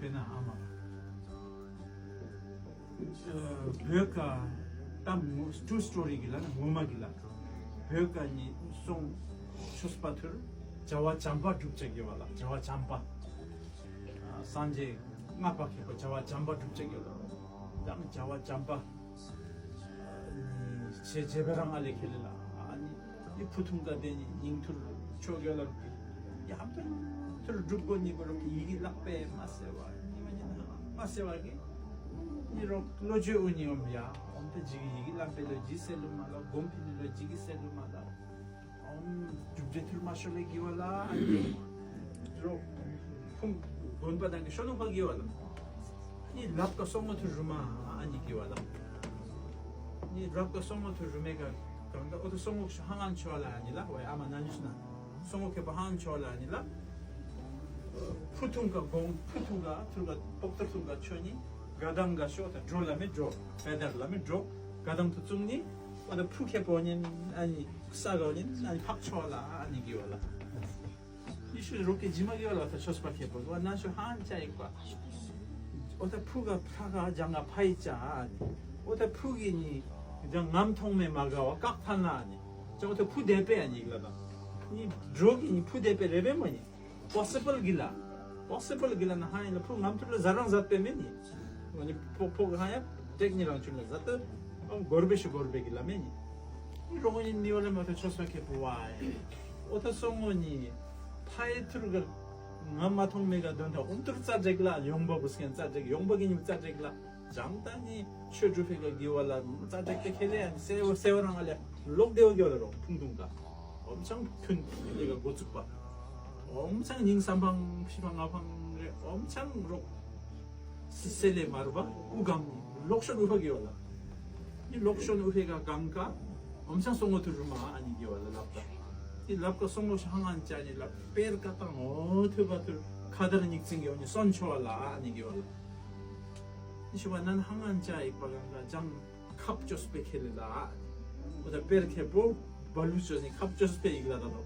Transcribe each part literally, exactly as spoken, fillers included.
དཔེར་ན་ཨ་མ། བོད་ཀ་གཏམ་ངོ་ཊུ་སི་ཊོ་རི་གི་ལ་ན་ངོ་མ་གི་ལ། བོད་ཀ་ནི་སོང་ཆོས་པ་ཐུར་བྱ་བ་བྱམས་པ་སྒྲུབ་ཅག་གི་བ་ལ། བྱ་བ་བྱམས་པ། སངས་རྒྱས་སྔགས་པ་མཁས་པ་བྱ་བ་བྱམས་པ་སྒྲུབ་ཅག་གི་ལ། ད་བྱ་བ་བྱམས་པ། བྱེད་བྱེད་པ་རང་ཨ་ལེ་ཁེ་ལེ་ལ། ཨ་ནི་ཨི་ཕུ་ཐུང་ཀ་དེ་ནི་ཉིང་ཐུར་ཆོ་ག་ལ་ཡ་ཐུར་ཐུར་སྒྲུབ་གོ་ནི་གོ་རོ་ཡི་གེ་ལག་པས་མ་སེ་བ་ནི་མ་ནི་མ་སེ་བ་གི་ནི་རོ་བློ་བཅོས་འུ་ནི་འོམ་ཡ་འོམ་ཏེ་ཇི་གི་ཡི་གེ་ལག་པས་ལོ་ཇི་སེ་ལུ་མ་ལ་སྒོམ་ཕི་ནི་ལོ་ཇི་གི་སེ་ལུ་མ་ལ། རྒྱུ་འབྲས་ཐུར་མ་ཤོ་ལེ་གི་བ་ལ་ཨ་ནི་རོ་ཕུང་དགོན་པ་དང་གི་ཤོ་ནུ་ཕ་གི་བ་ལ་ནི་ལབ་ཀ་སོང་མོ་ཐུར་རུ་མ་ཨ་ནི་གི་བ་ལ་ནི་ལབ་ཀ་སོང་མོ་ཐུར་རུ་མེ་ག་གང་ག་ཨོ་ཏོ་སོང་མོ་ཤོ་ཧང་ཨན་ཆོ་ལ་ཨ་ནི་ལ་བའི་ཨ་མ་ན་ཉུ་སི་ན་སོང་མོ་ཁེ་པ་ཧང་ཆོ་ལ་ཨ་ནི་ལ་ཕུ་ཐུང་ཀ་གོང་ཕུ་ཐུང་ཀ་ཐུར་ཀ་པོག་ཏར་ཐུང་ཀ་ཆོ་ནི་ག་དང་ག་ཤོ་ད་འགྲོ་ལ་མེ་འགྲོ་བེ་དར་ལ་མེ་འགྲོ་ག་དང་ཐུ་ཙུང་ནི་ཨོ་ཏོ་ཕུ་ཁེ་པོ་ཉན་ཨ་ནི། ས་ག་ཉིན་ཨ་ནི་ཕག་ཆོག་ལ་ཨ་ནི་གི་བ་ལ། ཡི་ཤུ་རོ་ཀེ་ཇི་མ་གི་བ་ལ་ད་ཆོས་པ་ཁེ་པོ་བ་ན་ཤོ་ཧང་ཅ་ཡིག་པ། ཨོ་ད་ཕུ་ག་ཕ་ག་ཇང་ག་ཕ་ཡི་ཅ་ཨ་ནི། ཨོ་ད་ཕུ་གི་ནི་ཇང་ངམ་ཐོང་མེ་མ་ག་བ་ཀག་ཐ་ན་ཨ་ནི། ཅ་ཨོ་ད་ཕུ་དེ་པེ་ཨ་ནི་གི་ལ་ད། ནི་འགྲོ་གི་ནི་ཕུ་དེ་པེ་རེ་བེ་མ་ནི། པོ་སི་བལ་གི་ལ། པོ་སི་བལ་གི་ལ་ན་ཧ་ཡིན་ལ་ཕུ་ངམ་ཐུར་ལ་ཟ་རང་ཟ་པེ་མེ་ནི། ང་ནི་ཕོ་ཕོ་ག་ཡ་ཏེག་ནི་རང་ཆུ་ལ་ཟ་ཏུ། ཨོ་གོར་བེ་ཤི་གོར་བེ་གི་ལ་མེ་ནི། ཨོ་རོ་ངོ་ཉིན་ནི་བ་ལ་མ་ཐོ་ཆོས་པ་ཁེ་པོ་བ་ཡ། ཨོ་ཐ་སོ་ངོ་ཉི། ཕ་ཡི་ཐུར་ག་ང་མ་ཐོང་མེ་ག་དོན་ཐ་ཨུམ་ཐུར་རྩ་དྲེག་ལ་ཡོང་བ་བུ་སྐན་རྩ་དྲེག་ཡོང་བ་གི་ཉིམ་རྩ་དྲེག་ལ། ཇང་ཏ་ནི་ཆོས་སྒྲུབ་ཕེ་ག་གི་བ་ལ་རྩ་དྲེག་ཏེ་ཁེ་ལེ་ཡ་སེ་བ་སེ་བ་རང་ཨ་ལེ་ལོག་དེ་བ་གི་བ་ལ་རོ་ཕུང་ཐུང་ག། ཨོམ་ཆང་ཁྱོད་ལས་ཀ་འགོ་བཙུགས་པ། ཨོམ་ཆང་ཉིན་བསམ་ཕང་ཕྱི་ཕང་ང་ཕང་རེ་ཨོམ་ཆང་རོག་སི་སེ་ལེ་མར་བ་ཨུ་གམ་ནི་ལོག་ཤོ་ནུ་ཕ་གི་བ་ལ། ནི་ལོག་ཤོ་ནུ་ཕེ་ག་གང་ག་ཨོམ་ཆང་སོང་ངོ་ཐུ་རུ་མ་ཨ་ནི་གི་བ་ལ་ལབ་ད། ནི་ལབ་ག་སོང་ངོ་ཤ་ཧང་ཨན་ཅ་ནི་ལབ་པེར་ཀ་ཏང་ཨོ་ཐུ་བ་ཐུ་ཁ་དར་ཉིག་ཚིང་གི་ཨོ་ནི་སོན་ཆོ་བ་ལ་ཨ་ནི་གི་བ་ལ། ནི་ཤུ་བ་ནན་ཧང་ཨན་ཅ་ཡིག་པ་གང་ག་ཇང་། ཁབ་ཅོས་པའི་ཁེ་ལེ་ལ། འོ་ད་པེར་ཁེ་པོ་བ་ལུ་ཅོས་ནི་ཁབ་ཅོས་པའི་ཡིག་ལ་ད་དོ།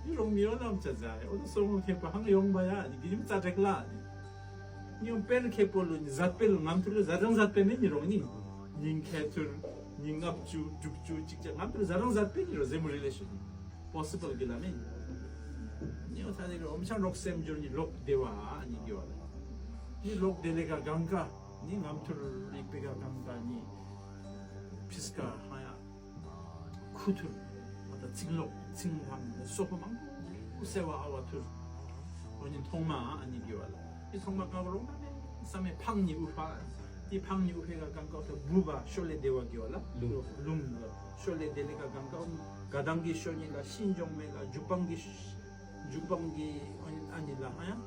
ཡི་རོང་མི་ཡོ་ལམ་ཅ་ཛ་ཡ། འོ་ད་སོ་མོ་ཁེ་པོ་ཧང་ཡོང་བ་ཡ་ནི་གི་ཉིམ་རྩ་དྲེག་ལ། ཉིམ་པེར་ཁེ་པོ་ལུ་ནི་ཟད་པེ་ལུ་ངམ་ཐུར་ལུ་ཟ་རང་ཟད་པེ་མེ་ནི་རོང་ནི། ཉིན་ཁེ་ཐུར་ཉིན་ལྔ་བཅུ་དྲུག་ཅུ་ཅིག་ཅ་ངམ་ཐུར་ཟ་རང་ཟད་པེ་ནི་རོ་ཟེ་མོ་རི་ལེ་ཤོ་ནི། པོ་སི་བལ་གི་ལ་མེ་ནི། ནི་འོ་ད་ནི་རོ་ཨོམ་ཆང་རོག་སེམས་སྦྱོར་ནི་ལོག་བདེ་བ་ནི་གི་བ་ལ། ནི་ལོག་བདེ་ལེ་ག་གང་ག། ནི་ངམ་ཐུར་རིག་པའི་ག་གང་ག་ནི་ཕིས་ཀ་ཧ་ཡ་ཁུ་ཐུར་ཨ་ད་ཚིག་ལོག་ཚིག་ལྷམ་སོགས་པ་མང་པོ་སེ་བ་ཨ་བ་ཐུར་འོ་ནི་ཐོང་མ་ཨ་ནི་གི་བ་ལ་ནི་ཐོང་མ་ག་རོང་ན་མེ་ས་མེ་ཕང་ནི་ཨུ་ཕ་ནི་ཕང་ནི་ཨུ་ཕེ་ག་གང་ག་ཨོ་ད་བུ་བ་ཤོ་ལེ་དེ་བ་གི་བ་ལ་ལུམ་ལུམ་ཤོ་ལེ་དེ་ལེ་ག་གང་ག་ཨོ་ག་དང་གི་ཤོ་ནི་ལ་ཤིན་ཇོང་མེ་ལ་ཇུ་པང་གི་ཇུ་པང་གི་ཨ་ནི་ལ་ཧ་ཡང་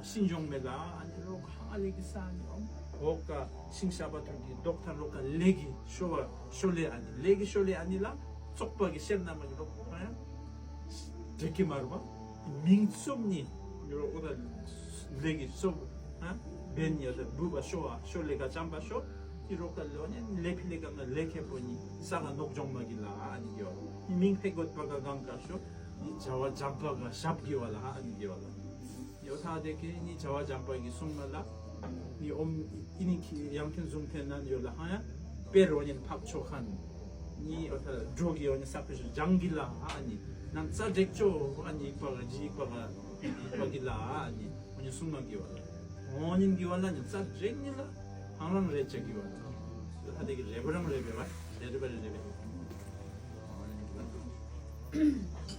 ཤིང་ཇོང་མེ་ལ་ཨ་ནི་རོག་ཧ་ལེ་གི་ས་ནི་ཨོམ་འོག་ག་ཤིང་ཤ་པ་ཐུར་གི་རྡོག་ཐ་རོག་ག་ལེ་གི་ཤོ་བ་ཤོ་ལེ་ཨ་ནི་ལེ་གི་ཤོ་ལེ་ཨ་ནི་ལ་བཙོག་པ་གི་ཤེར་ན་མ་གི་རོག་ཧ་ཡང་དྲེག་གི་མ་རུ་བ་མིང་ཙུམ་ནི་རོག་འོ་ད་ལེ་གི་ཤོ་ཧ་བེན་ཡ་ད་བུ་བ་ཤོ་བ་ཤོ་ལེ་ག་ཅམ་པ་ཤོ་ནི་རོག་ག་ལོ་ནི་ལེ་ཕི་ལེ་ག་ན་ལེ་ཁེ་པོ་ནི་ས་ག་ནོག་ཇོང་མ་གི་ལ་ཨ་ནི་གི་ཨོ་ནི་མིང་ཕེ་གོད་པ་ག་གང་ག་ཤོ། ནི་བྱ་བ་བྱམས་པ་ག་ཞབས་ཀྱི་བ་ལ་ཧ་ནི་གི་བ་ལ། ཡོ་ཐ་དེ་ཀེ་ནི་བྱ་བ་བྱམས་པ་གི་གསུང་མ་ལ། ནི་ཨོམ་ཨི་ནི་ཁི་ཡང་ཐེན་ཟུང་ཐེན་ནན་ཡོ་ལ་ཧ་ཡ། པེ་རོ་ཉན་ཕག་ཆོ་ཁན། ནི་ཡོ་ཐ་འགྲོ་གི་ཡོ་ནི་ས་ཀི་ཤུ་ཇང་གི་ལ་ཧ་ནི། ནང་ཙ་དྲེག་ཅོ་ཨ་ནི་ཡིག་པ་ག་ཇི་ཡིག་པ་ག་ཡིག་པ་གི་ལ་ཧ་ནི། ཨོ་ནི་གསུང་མ་གི་བ་ལ། ཨོ་ནི་གི་བ་ལ་ནི་ཙ་དྲེག་ནི་ལ། ཧང་རང་རེ་ཅག་གི་བ་ལ། ཐ་དེ་གི་རེ་བ་རང་རེ་བེ་བ། རེ་རེ་བ་རེ་རེ་བེ། ཨོ་ནི་གི་ལ།